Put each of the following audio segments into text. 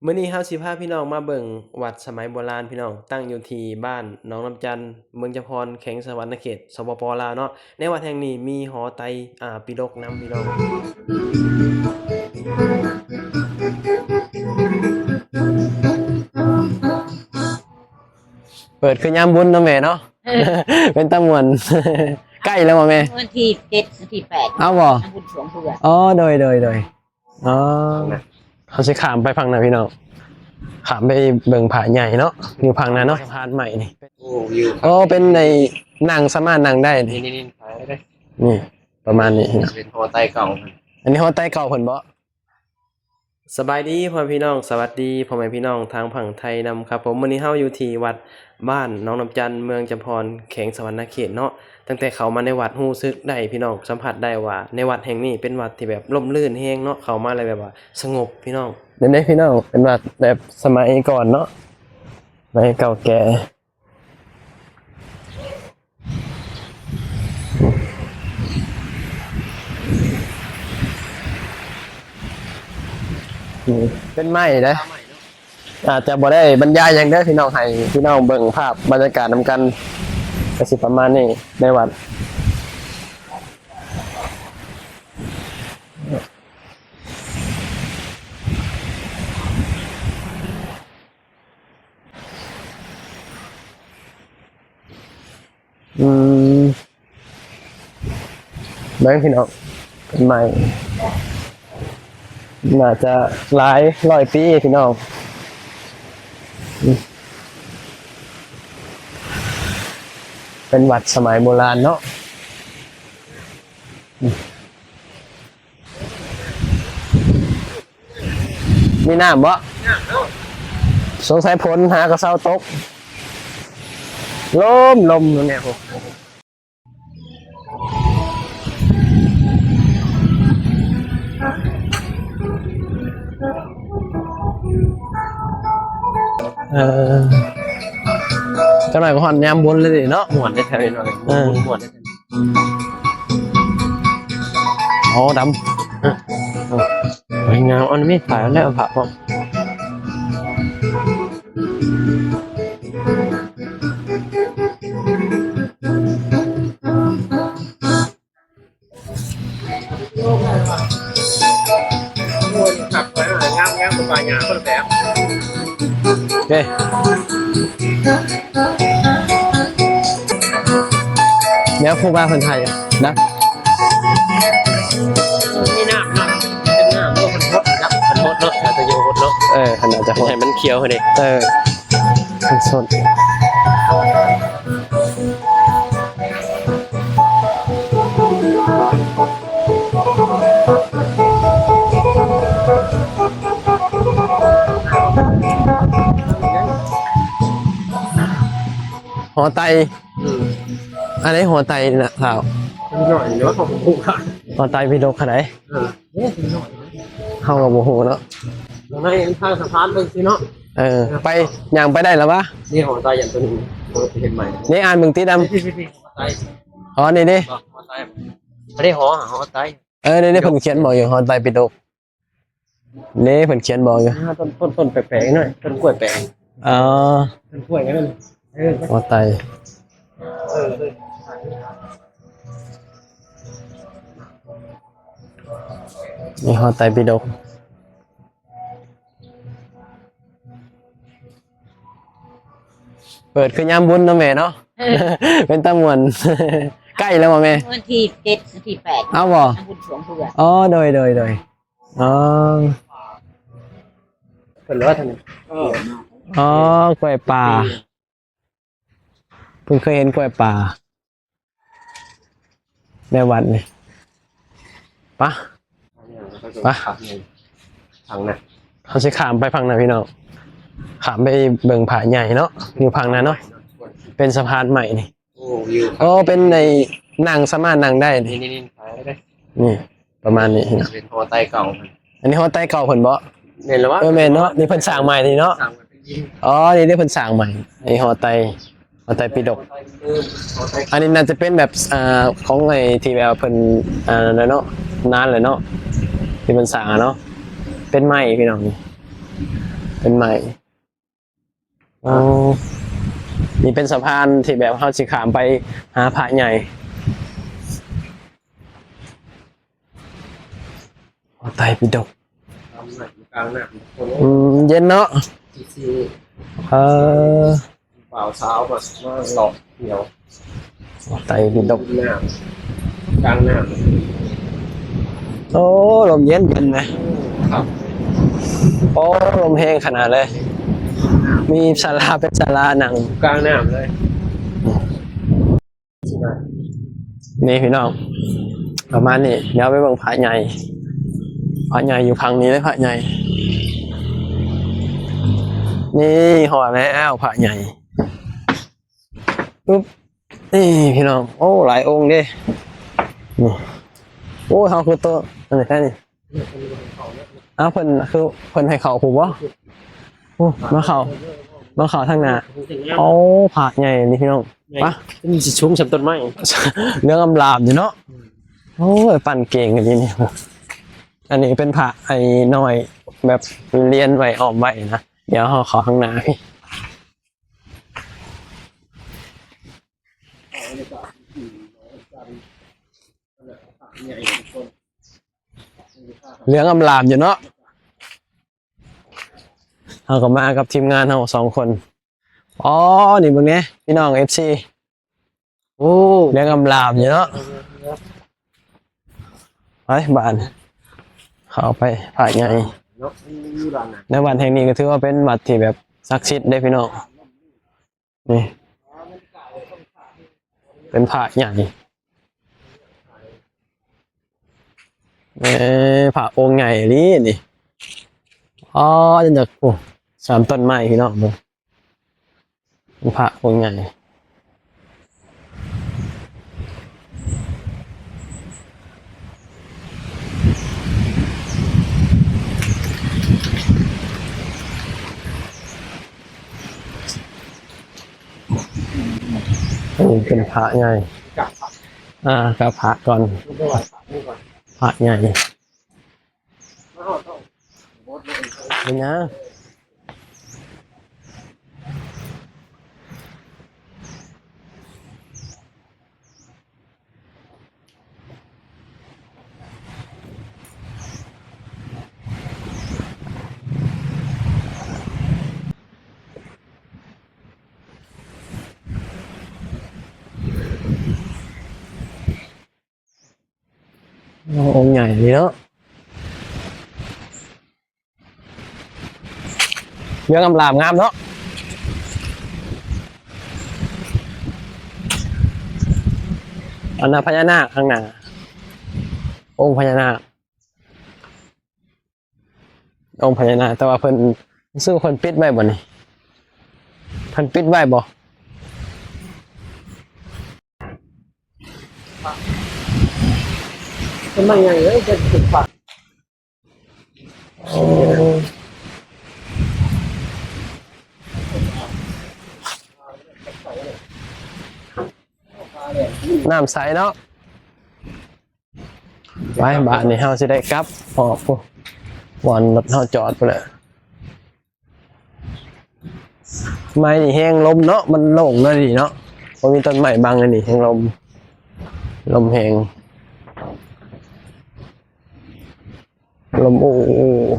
ມື້ນີ້ເຮົາຊິພາພີ່ນ້ອງມາເບິ່ງວັດສະໄໝໂບລານພີ່ນ້ອງ, ຕັ້ງຢູ່ທີ່ບ້ານໜອງນ້ຳຈັນ ເມືອງຈຳພອນ ແຂວງສະຫວັນນະເຂດ ສປປ ລາວເນາະ. ໃນວັດແຫ່ງນີ້ມີຫໍໄຕ ອາ ປີດົກນຳພີ່ນ້ອງ. ເປີດຄືຍາມບຸນເນາະແມ່ເນາະ. ເອີ ເປັນຕາມ່ວນ. ໃກ້ແລ້ວບໍ່ແມ່? ວັນທີເຈັດ ວັນທີແປດ ເອົາບໍ່? ບຸນສວງເທື່ອ. ອໍ ໂດຍ ໂດຍ ໂດຍ. ອໍ ເຮົາຊິຂ້າມໄປຝັ່ງນັ້ນພີ່ນ້ອງ, ຂ້າມໄປເບິ່ງພະໃຫຍ່ເນາະ ຢູ່ຝັ່ງນັ້ນເນາະ. ສະພານໄມ້ນີ້ ໂອ້ ວິວ ໂອ້ ເປັນໃນ ນັ່ງ ສາມາດນັ່ງໄດ້ນີ້ ນີ້ ນີ້ ນີ້ ປະມານນີ້ເນາະ. ເປັນຫໍໄຕເກົ່າ. ອັນນີ້ຫໍໄຕເກົ່າເພິ່ນບໍ? ສະບາຍດີພໍ່ແມ່ພີ່ນ້ອງ, ສະຫວັດດີພໍ່ແມ່ພີ່ນ້ອງທາງຝັ່ງໄທນຳຄັບຜົມ. ມື້ນີ້ເຮົາຢູ່ທີ່ວັດ ບ້ານໜອງນ້ຳຈັນ ເມືອງຈຳພອນ ແຂວງສະຫວັນນະເຂດເນາະ. ຕັ້ງແຕ່ເຂົ້າມາໃນວັດ ຮູ້ສຶກໄດ້ພີ່ນ້ອງ, ສຳຜັດໄດ້ວ່າໃນວັດແຫ່ງນີ້ເປັນວັດທີ່ແບບຮົ່ມລື່ນແຮງເນາະ, ເຂົ້າມາແລ້ວແບບວ່າສະຫງົບພີ່ນ້ອງ. ເດ້ພີ່ນ້ອງ, ເປັນວັດແບບສະໄໝກ່ອນເນາະ, ສະໄໝເກົ່າແກ່. ເປັນໄມ້ເດ້. ອາດຈະບໍ່ໄດ້ບັນຍາຍຫຍັງເດີພີ່ນ້ອງ, ໃຫ້ພີ່ນ້ອງເບິ່ງພາບບັນຍາກາດນຳກັນ, ກະຊິປະມານນີ້ໃນວັດ. ອືມ ເບິ່ງພີ່ນ້ອງ, ເປັນໄມ້ ໜ້າຈະຫຼາຍຮ້ອຍປີພີ່ນ້ອງ. ເປັນວັດສະໄໝໂບລານເນາະ. ມີນ້ຳບໍ່? ສົງໄສຝົນຫາກະເຊົາຕົກ. ລົມ ລົມແນວນີ້ພຸ້ນ. ເອີ ຈັກໜ້ອຍກະຮອດຍາມບຸນແລ້ວເດເນາະ. ມ່ວນເດ້ແທ້ເນາະ. ເອີ ມ່ວນເດ້. ອໍ ດຳ. ເອີ ໂອ້ຍ ງາມ. ອັນນີ້ມີຝາແລ້ວ ຝາພ້ອມ. ໂອ້ຍ ຄັກ ງາມ ງາມກວ່າປ່າຫຍ້າຄົນແບບ. ໂອເຄ ດຽວຄູບາເພິ່ນຖ່າຍນະ. ມີນ້ຳເນາະ ເປັນນ້ຳ ໂອ້ ເພິ່ນຫົດນະ ເພິ່ນຫົດເນາະ ໜ້າຈະຢູ່ຫົດເນາະ. ເອີ ເພິ່ນໜ້າຈະຫົດ ໃຫ້ມັນຂຽວຫັ້ນເດ. ເອີ ມັນສົດ. ຫໍໄຕ. ອືມ ອັນໃດຫໍໄຕນະທ້າວ? ເປັນໜ້ອຍເນາະ ເຂົາບໍ່ຮູ້. ຫໍໄຕປີດົກຫັ້ນໃດ? ເອີ ເຮົາກະບໍ່ຮູ້ເນາະ. ທາງໃນທາງສະພານເບິ່ງຊິເນາະ. ເອີ ໄປ ຍ່າງໄປໄດ້ລະວະ? ນີ້ຫໍໄຕຢ່າງໂຕນີ້ ເຫັນໃໝ່ ນີ້ອ່ານເບິ່ງຕິດຳ. ອໍ ນີ້ເດ້ ຫໍໄຕ. ບໍ່ໄດ້ຫໍ ຫໍໄຕ. ເອີ ນີ້ເດ້ ເພິ່ນຂຽນບອກຢູ່ ຫໍໄຕປີດົກ. ເດ້ ເພິ່ນຂຽນບອກຢູ່. ຕົ້ນ ຕົ້ນ ຕົ້ນແປກໆ ໜ້ອຍ ຕົ້ນກ້ວຍແປກ. ອໍ ຕົ້ນກ້ວຍນັ້ນ. ເອີ ຫໍໄຕ. ເອີ ເອີ ນີ້ຫໍໄຕປີດົກ. ເປີດຄືຍາມບຸນເນາະແມ່ເນາະ. ເອີ ເປັນຕາມ່ວນ. ໃກ້ແລ້ວບໍ່ແມ່? ວັນທີເຈັດ ວັນທີແປດ ເອົາບໍ່? ບຸນສວງເທື່ອ. ອໍ ໂດຍ ໂດຍ ໂດຍ. ອໍ ເພິ່ນວ່າທາງນີ້. ອໍ ກ້ວຍປ່າ. ເພິ່ນເຄີຍເຫັນກ້ວຍປ່າໃນວັດນີ້. ປະ ປະ ທາງນັ້ນ ເຮົາຊິຂ້າມໄປຝັ່ງນັ້ນພີ່ນ້ອງ, ຂ້າມໄປເບິ່ງພະໃຫຍ່ເນາະ ຢູ່ຝັ່ງນັ້ນເນາະ. ເປັນສະພານໄມ້ນີ້. ໂອ້ ເປັນໃນ ນັ່ງ ສາມາດນັ່ງໄດ້ນີ້. ນີ້ ນີ້ ນີ້ ປະມານນີ້ເນາະ. ເປັນຫໍໄຕເກົ່າ. ອັນນີ້ຫໍໄຕເກົ່າເພິ່ນບໍ? ແມ່ນລະວະ. ເອີ ແມ່ນເນາະ. ນີ້ເພິ່ນສ້າງໃໝ່ນີ້ເນາະ. ອໍ ນີ້ເດ້ເພິ່ນສ້າງໃໝ່. ອັນນີ້ຫໍໄຕ ຫໍໄຕປີດົກ. ອັນນີ້ໜ້າຈະເປັນແບບ ອ່າ ຂອງໄອ້ທີ່ແບບວ່າເພິ່ນ ອ່າ ນັ້ນແຫຼະເນາະ ນານແຫຼະເນາະ ທີ່ເພິ່ນສ້າງເນາະ. ເປັນໄມ້ພີ່ນ້ອງນີ້. ປັນໄມ້. ອໍ ນີ້ເປັນສະພານທີ່ແບບເຮົາຊິຂ້າມໄປຫາພະໃຫຍ່ ພະໄຕປິດົກ ຕາມນ້ຳ ກາງນ້ຳ ອືມ ເຢັນເນາະ ທີ່ ທີ່ ເອີ ບ່າວສາວມາ ມາຫຼອກທ່ຽວ ໄຕປິດົກ ນ້ຳ ກາງນ້ຳ. ໂອ້ ລົມເຢັນໆນະ ຄັບ ໂອ້ ລົມແຮງຂະໜາດເລີຍ ມີສາລາ ເປັນສາລານັ່ງ ກາງນ້ຳເລີຍ. ນີ້ພີ່ນ້ອງ ປະມານນີ້ ດຽວໄປເບິ່ງພະໃຫຍ່ ພະໃຫຍ່ຢູ່ຝັ່ງນີ້ເດ້ ພະໃຫຍ່ ນີ້ຮອດແລ້ວພະໃຫຍ່ ອຶບ ນີ້ພີ່ນ້ອງ ໂອ້ ຫຼາຍອົງເດ້ ນີ້ ໂອ້ ເຮົາຄືໂຕ ອັນນີ້ແທ້ນີ້ ອ້າວ ເພິ່ນຄືເພິ່ນໃຫ້ເຂົ້າພຸ້ນບໍ່? ໂອ້ ມາເຂົ້າ ມາເຂົ້າທາງໜ້າ ໂອ້ ພະໃຫຍ່ນີ້ພີ່ນ້ອງ ປະ ມັນຊິສູງສ່ຳຕົ້ນໄມ້ ເຫຼືອງອຳລາມຢູ່ເນາະ ໂອ້ຍ ປັ້ນເກັ່ງອີ່ຫຼີນີ້ ອັນນີ້ເປັນພະໄອ້ນ້ອຍ ແບບລຽນໄວ້ ອ້ອມໄວ້ນະ ດຽວເຮົາເຂົ້າທາງໜ້າ ເຫຼືອງອຳລາມຢູ່ເນາະ ເຮົາກໍມາກັບທີມງານເຮົາສອງຄົນ ອໍ ນີ້ເບິ່ງແດ່ພີ່ນ້ອງ ເອັຟຊີ ໂອ້ ເຫຼືອງອຳລາມຢູ່ເນາະ ໄປບ້ານ ເຂົ້າໄປພະໃຫຍ່ ໃນວັດແຫ່ງນີ້ກໍຖືວ່າເປັນວັດທີ່ແບບສັກສິດເດ້ພີ່ນ້ອງ. ນີ້ ເປັນພະໃຫຍ່ ເອີ ພະອົງໃຫຍ່ອີ່ຫຼີນີ້ ອໍ ຈົນຈາກ ໂອ້ ສ່ຳຕົ້ນໄມ້ພີ່ນ້ອງເບິ່ງ ເປັນພະອົງໃຫຍ່. ອັນນີ້ເປັນພະໃຫຍ່ ກາບພະ ອ່າ ກາບພະກ່ອນ ໄປໄຫວ້ພະນີ້ກ່ອນ ພະໃຫຍ່ ມາຮອດເນາະ ເປັນຫຍັງ? ໂອ້ ອົງໃຫຍ່ເລີຍເນາະ ເຫຼືອງອຳລາມງາມເນາະ ອັນນັ້ນພະຍານາກຂ້າງໜ້າ ອົງພະຍານາກ ອົງພະຍານາກ ແຕ່ວ່າເພິ່ນ ຮູ້ສຶກວ່າເພິ່ນປິດໄວ້ບໍ່ນີ້ ເພິ່ນປິດໄວ້ບໍ່? ຕົ້ນໄມ້ໃຫຍ່ເອີຍ ເຈັດສິບບາດ ໂອ້ ນ້ຳໃສເນາະ. ໄປ ບາດນີ້ເຮົາຊິໄດ້ກັບອອກພຸ້ນ ບ່ອນລົດເຮົາຈອດພຸ້ນແຫຼະ. ໄມ້ນີ້ແຮງລົມເນາະ ມັນໂລ່ງເນາະ ດີເນາະ ບໍ່ມີຕົ້ນໄມ້ບັງ ອັນນີ້ແຮງລົມ ລົມແຮງ ລົມອູ່ໆ.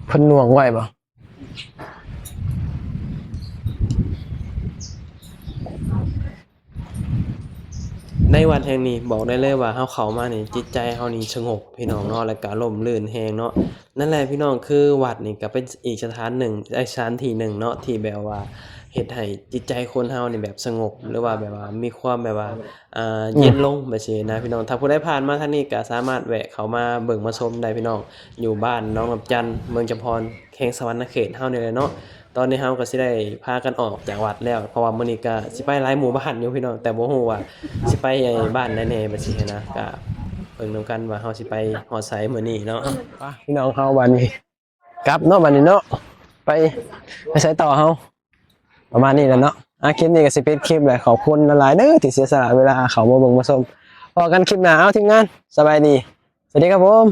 ເພິ່ນໜ່ວງໄວ້ບໍ່? ໃນວັດແຫ່ງນີ້ບອກໄດ້ເລີຍວ່າເຮົາເຂົ້າມານີ້ ຈິດໃຈເຮົານີ້ສະຫງົບພີ່ນ້ອງເນາະ ແລ້ວກະຮົ່ມລື່ນແຮງເນາະ. ນັ້ນແຫຼະພີ່ນ້ອງ ຄືວັດນີ້ກະເປັນອີກສະຖານໜຶ່ງ ເອີ ສະຖານທີ່ໜຶ່ງເນາະ ທີ່ແບບວ່າເຮັດໃຫ້ຈິດໃຈຄົນເຮົານີ້ແບບສະຫງົບ ຫຼືວ່າແບບວ່າມີຄວາມແບບວ່າ ອ່າ ເຢັນລົງແບບຊີ້ນະພີ່ນ້ອງ. ຖ້າຜູ້ໃດຜ່ານມາທາງນີ້ກະສາມາດແວະເຂົ້າມາເບິ່ງມາຊົມໄດ້ພີ່ນ້ອງ ຢູ່ບ້ານໜອງນ້ຳຈັນ ເມືອງຈຳພອນ ແຂວງສະຫວັນນະເຂດເຮົານີ້ແຫຼະເນາະ. ຕອນນີ້ເຮົາກໍຊິໄດ້ພາກັນອອກຈາກວັດແລ້ວ ເພາະວ່າມື້ນີ້ກໍຊິໄປຫຼາຍໝູ່ບ້ານຢູ່ພີ່ນ້ອງ ແຕ່ບໍ່ຮູ້ວ່າຊິໄປໄອ້ບ້ານໃດແດ່ ແບບຊີ້ນະ ກໍເບິ່ງນຳກັນວ່າເຮົາຊິໄປຮອດໃສມື້ນີ້ເນາະ. ໄປພີ່ນ້ອງເຮົາ ບັດນີ້ກັບເນາະ ບັດນີ້ເນາະ ໄປ ໄປໃສຕໍ່ເຮົາ? ປະມານນີ້ແຫຼະເນາະ. ອ່າ ຄລິບນີ້ກໍຊິປິດຄລິບແຫຼະ ຂອບຄຸນຫຼາຍໆເດີທີ່ເສຍສະຫຼະເວລາເຂົ້າມາເບິ່ງມາຊົມ. ພໍ້ກັນຄລິບໜ້າ ເອົາ ທີມງານ ສະບາຍດີ ສະຫວັດດີຄັບຜົມ.